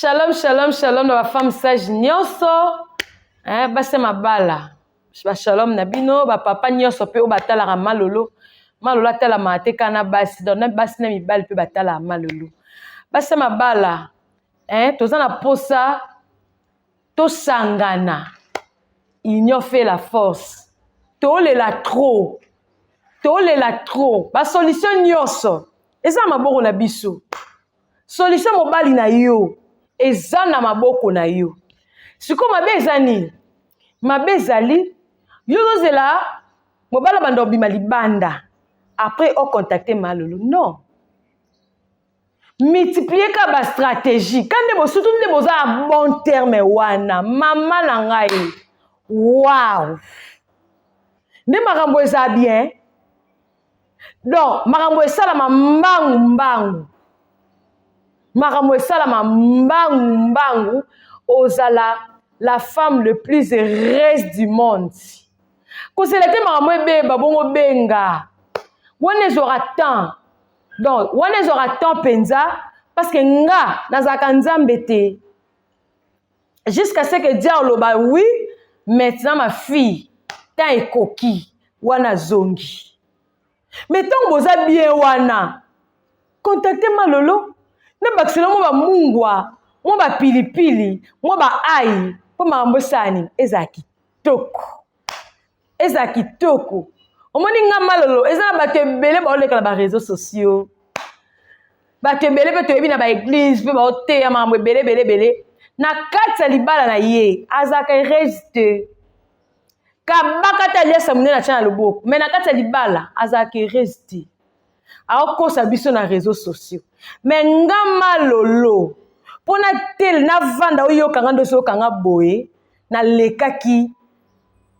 Shalom, shalom, shalom na ba femme sage nyonso, hein, basi ya mabala. Ba shalom na bino, ba papa nyonso pe oyo batalaka malolo. Malolo atalamaka te kaka na basi, donc na basi na mibali pe batalaka malolo. Basi ya mabala, hein, toza na posa tosangana. Union fait la force. Tolela trop. Tolela trop. Ba solution nyonso eza na maboko na biso. Solution mobali na yo eza na maboko na yo. Sikoyo mabe eza nini? Mabe ezali yo ozozela mobali abanda kobima libanda après o contacter malolo. Non. Multiplier ka ba stratégie. Ka nde bosutu nde boza na bon terme wana. Mama na ngai. Wow. Nde makambo eza bien. Donc makambo esalama mbangu mbangu. Makambo esalama mbangu mbangu, ozala la femme le plus heureuse du monde. Kozela te makambo ebeba bongo benga. Wana ezwaka temps. Donc wana ezwaka temps mpenza parce que nga nazalaka nzambe te. Jusqu'à ce que Dieu aloba oui, maintenant ma fille, temps ekoki, wana zongi. Mais ntango boza bien wana, contacte Malolo, na bakisela mwa ba mungwa, mwa ba pilipili, mwa ba ail, mpo makambo esala nini? Ezala kitoko. Ezala kitoko. Omoni nga Malolo, eza na bato ebele baoleka na ba réseaux sociaux. Bato ebele mpe toyebi na ba église mpe baoteya makambo ebele ebele ebele. Na kati ya libala na ye, azalaka heureuse te. Kabaka te aliasa monene atya na loboko, mais na kati ya libala azalaka heureuse te. Aokosa biso na réseaux sociaux. Mais nga Malolo, mpo na tele navanda oyoka nga ndosi oyoka nga boye, nalekaki,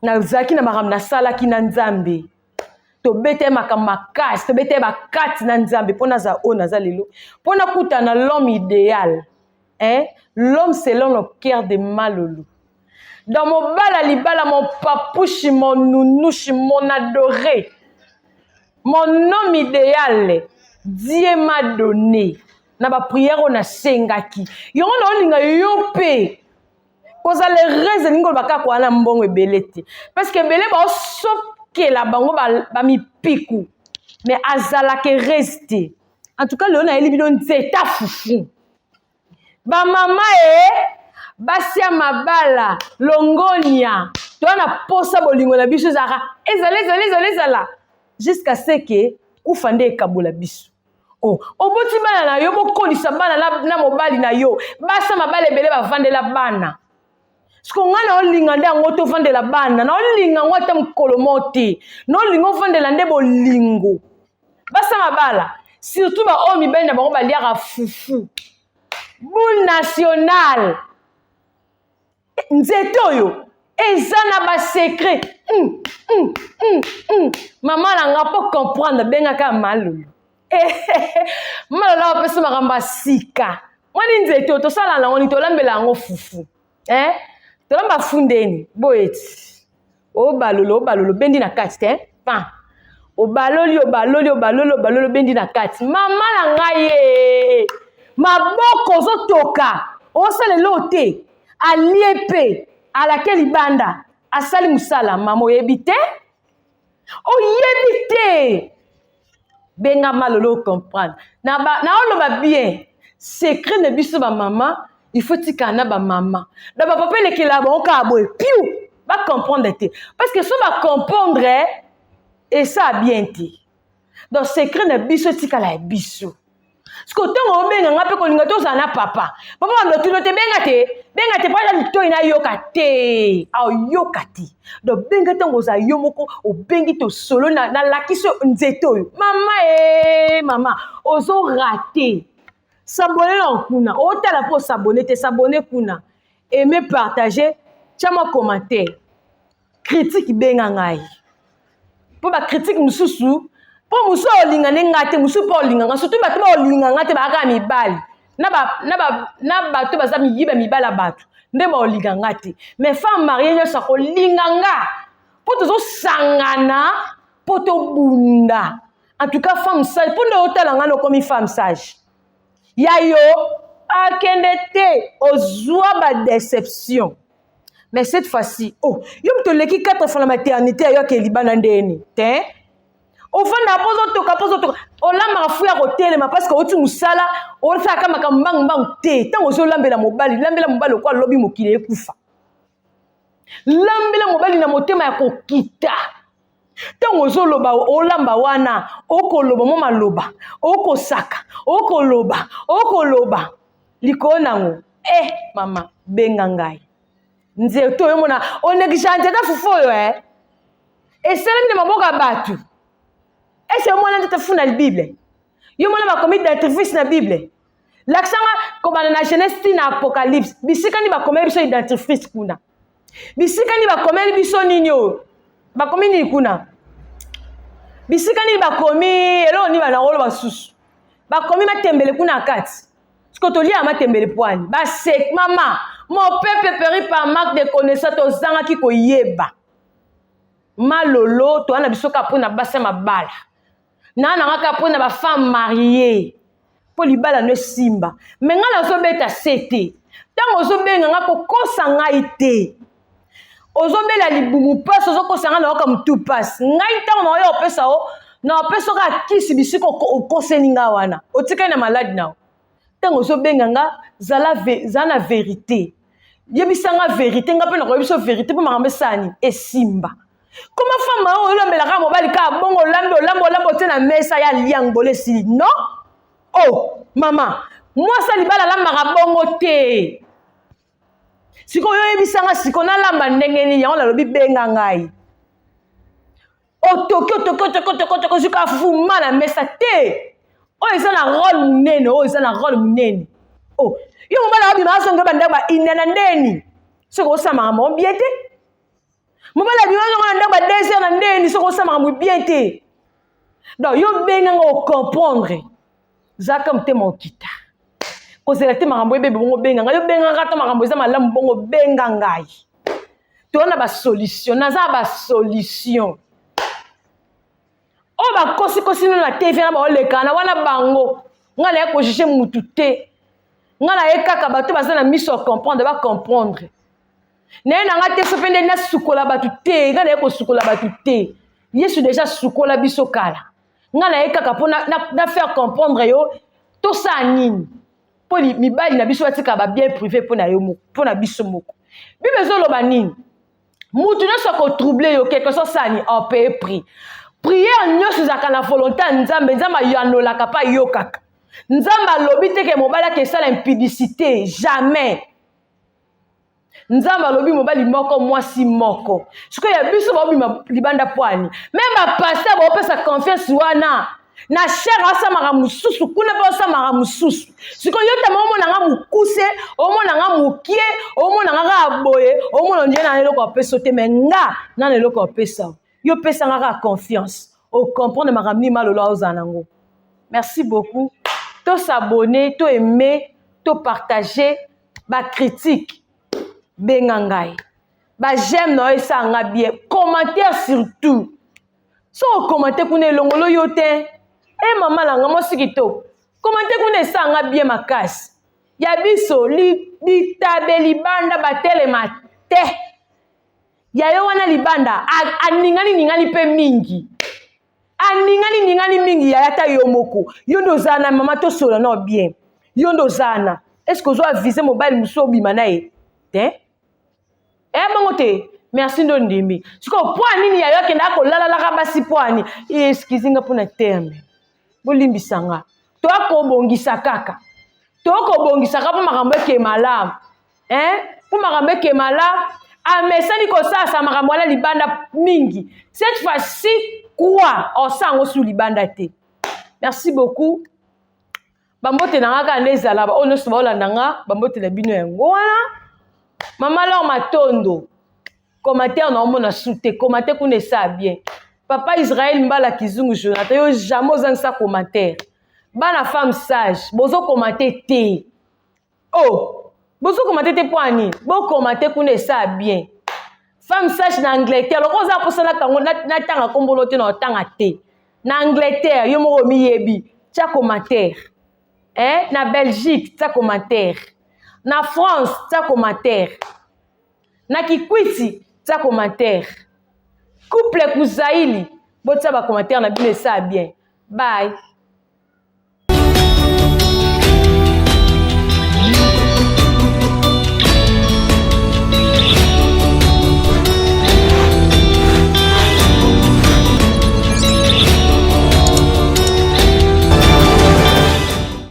nazalaki na makambo nasalaki na Nzambe. Tobeta ye makambo makasi, tobeta ye bakati na Nzambe mpo nazala oyo naza lelo, mpo nakutana na l'homme idéal, hein? L'homme selon le cœur de Malolo. Dans mobala libala, mon papouchi, mon nounouchi, mon adoré, mon homme idéal, Dieu m'a donné. Na ba prière oyo nasengaki. Yango na olinga yo pe. Kozala heureuse elingi koloba kaka wana mbongo ebele te. Parce que ebele baosokela bango ba mipiku. Mais azalaka heureuse te. En tout cas, lelo nayeli bino nzeta fufu. Ba mama e basi ya mabala longonia toza na posa bolingo na biso ezalaka ezala ezala ezala ezala jusqu'à ce que kufa nde ekabola biso. Oh, oboti bana na yo, bokolisa bana na mobali na yo. Basi ya mabala ebele bavandela bana. Siko nga na olinga nde yango tovandela bana, na olinga yango ata mokolo moko te. Na olinga ovandela nde bolingo. Basi ya mabala, surtout ba oyo mibali na bango baliaka fufu. Boule nationale. Nzete oyo eza na ba secret. Mama na nga po comprendre bengaka Malolo. Malolo apesa makambo ya sika. Mwani nzete oyo tosala nango ni tolambela yango fufu. Eh? Tolamba fundeni boye ti. Obalolo, obalolo, bendi na kati te. Pan. Obaloli, obaloli, obaloli, obaloli, obendi na kati. Mama na ngai ye. Maboko ozotoka. Osala eloko te. Alie pe. Alake libanda. Asali mosala. Mama oyebi te? Oyebi te. Benga Malolo comprendre. Na ba, na oloba bien. Secret na biso ba mama, il faut tika na ba mama. Na ba papa elekela bango kaka boye. Piu! Ba comprendre te. Parce que so ba comprendre, et ça bien te. Donc secret na biso tikala ya biso. Parce que ntango obenga nga mpe kolinga tozala na papa. Papa bando tino te benga te, benga te pala litoyi na yoka te. Ayoka te. Donc benga ntango ozala yo moko obengi to solo na nalakisi nzete oyo. Mama e mama, ozo rater. S'abonner na kuna. Otala po s'abonner te, s'abonner kuna. Aimer, partager, tia mwa commentaire. Critique benga ngai. Po ba critique mosusu, po mosusu olinga nde ngai te, mosusu po olinga ngai, surtout bato ba olinga ngai te ba kaka mibali. Na ba, na ba, na bato baza miyiba mibali ya bato nde ba olinga ngai te. Mais femme mariée nyonso akolinga nga. Po tozosangana po tobunda. En tout cas femme sage, po nde otala ngai nokomi femme sage. Ya yo. Akende te, ozwa ba déception. Mais cette fois-ci, oh, yo moto oleki 4 fois na maternité ayo ake libanda ndeni te? Ofanda mpo ozotoka, mpo ozotoka, olambaka fu ya kotelema parce que outi mosala, osalaka makambo mbangu mbangu te. Ntango ozolambela mobali, lambela mobali lokola lobi mokili ekufa. Lambela mobali na motema ya kokita. Ntango ozoloba, olamba wana, okoloba mwa maloba, okosaka, okoloba, okoloba likolo nango. Eh mama, benga ngai nzete oyo mona onégligea nzete fufu oyo eh esalemi na maboko ya bato. Ese omona nzete fufu na Bible? Yo mona bakomi dentifrice na Bible? Lakisanga kobanda na Genèse ti na Apocalypse, bisika nini bakomeli biso dentifrice kuna? Bisika nini bakomeli biso nini oyo bakomi nini kuna? Bisika nini bakomi eloko nini banakolo basusu bakomi matembele kuna na kati? Siko tolia matembele pwani basek. Mama, mon peuple périt par manque de connaissance. Tozangaki koyeba malolo. Toza na biso kaka mpona basi ya mabala, na nanga kaka mpona bafemme mariée, mpo libala no esimba. Me ngai nazobeta se te. Ntango ozobenga nga, kokosa ngai te. Ozobela libumu mpasi, ozokosa ngai nayoka motu mpasi. Ngai ntango naoya opesa o, na opesa kaka kisi bisika okoseli nga wana, otikali na maladi na yo. Ntango ozobenga nga, zala na vérité, yebisa nga vérité, nga mpe nakoyebi biso vérité, mpo makambo esala nini? Esimba. Koma femme oyo olambelaka mobali kaka bongo, olambi, olambi, olambi, otie na mesa ya liangolo, esili. Non, oh mama, mwasi libala alambaka bongo te. Sikoyo oyebisanga sikoyo nalamba ndenge nini? Yango nalobi, benga ngai. Otoki, otoki, otoki, otoki, otoki, ozwi kaka fuma na mesa te. Oyo eza na rôle monene, oyo eza na rôle monene. Oh, yo mobali abima, azonga bandako ba ina na ndeni, soki osala makambo bien te. Mobali abima, azonga na ndako ba 2 heures na ndeni, soki osala makambo bien te. Donc yo benganga, ocomprendre, zalaka motema okita, kozela te makambo ebebe bongo benga ngai. Yo bengaka ata makambo eza malamu bongo, benga ngai, toza na basolution, naza na basolution. Oyo bakosikosi no na TV na baolekana wana bango, ngai naye kojuger mutu te. Ngai naye kaka bato baza na miso ya comprendre, bacomprendre. Naye na ngai te so mpe nde nasukola bato te. Ngai naye kosukola bato te, Yesu déjà sukola biso kala. Ngai naye kaka mpo na, na, na faire comprendre yo tosala nini mpo mibali na biso batika babien privé mpo na yo moko, mpo na biso moko. Bible ezoloba nini? Mutu nyonso akotroubler yo, quelque soit sani opaye prix. Prière nyonso ezalaka na volonté ya Nzambe. Nzambe ayanolaka mpe ayokaka. Nzambe alobi te ke mobali ake esala impudicité, jamais. Nzambe alobi mobali moko, mwasi moko. Sikoyo ya biso baobima libanda pwani, même bapasteur baopesa confiance wana na chere, asamaka mosusu kuna mpe osamaka mosusu. Sikoyo yo tama omona nga mokuse, omona nga mokie, omona nga kaka boye, omona ondie na eloko apesa te. Me nga nana eloko apesa yo, pesa nga kaka confiance, ocomprendre makambo nini malolo aozala nango. Merci beaucoup. Tos'abonner, to aimer, to partager. Bacritique, benga ngai. Baj'aime na yo esala nga bien. Commentaire surtout, so okommente kuna, elongolo yo te. E mama na nga mwasi kitoko, kommente kuna, esala nga bien makasi. Ya biso bitabe libanda batelema te. Ya yo wana libanda aningani ningani mpe mingi, aningani ningani mingi. Yaya, ata yo moko, yo nde ozala na mama, tosola nao bien. Yo nde ozala na, est ce que ozo avise mobali mosusu obima na ye te? E bongo te. Merci ndo ndimi. Sikoyo mpo nini yayo akendaka kolalalaka basi? Mpo ani? Excuse nga mpona terme, bolimbisa nga. Toakobongisa kaka, tokobongisa mpo makambo eke malamu, hein? Mpo makambo eke malamu. Amesani kosalasa makambo wana libanda mingi. Cette fois-ci quoi, osala yango su libanda te. Merci beaucoup. Bambote na nga kaka nde ezala oyo nyonso baolanda nga, bambote na bino yango wana. Mama Lor Matondo, commentaire na omona su te, commentaire kuna esala bien. Papa Israel Mbala Kizungu Jonathan, yo jamais ozangisa commentaire. Bana femme sage, bozokommente te. Oh, bozokommente te mpo ani? Bokommente kuna, esala bien. Femme sage na Angleterre, loko oza mposa nakango, natanga nkombolo te, na otanga te. Na Angleterre, yo moko omiyebi, tia commentaire. Eh, na Belgique tia commentaire, na France tia commentaire, na Kikwiti tia commentaire, couple Kuzaili botia ba commentaire na bino, esala bien. Bye.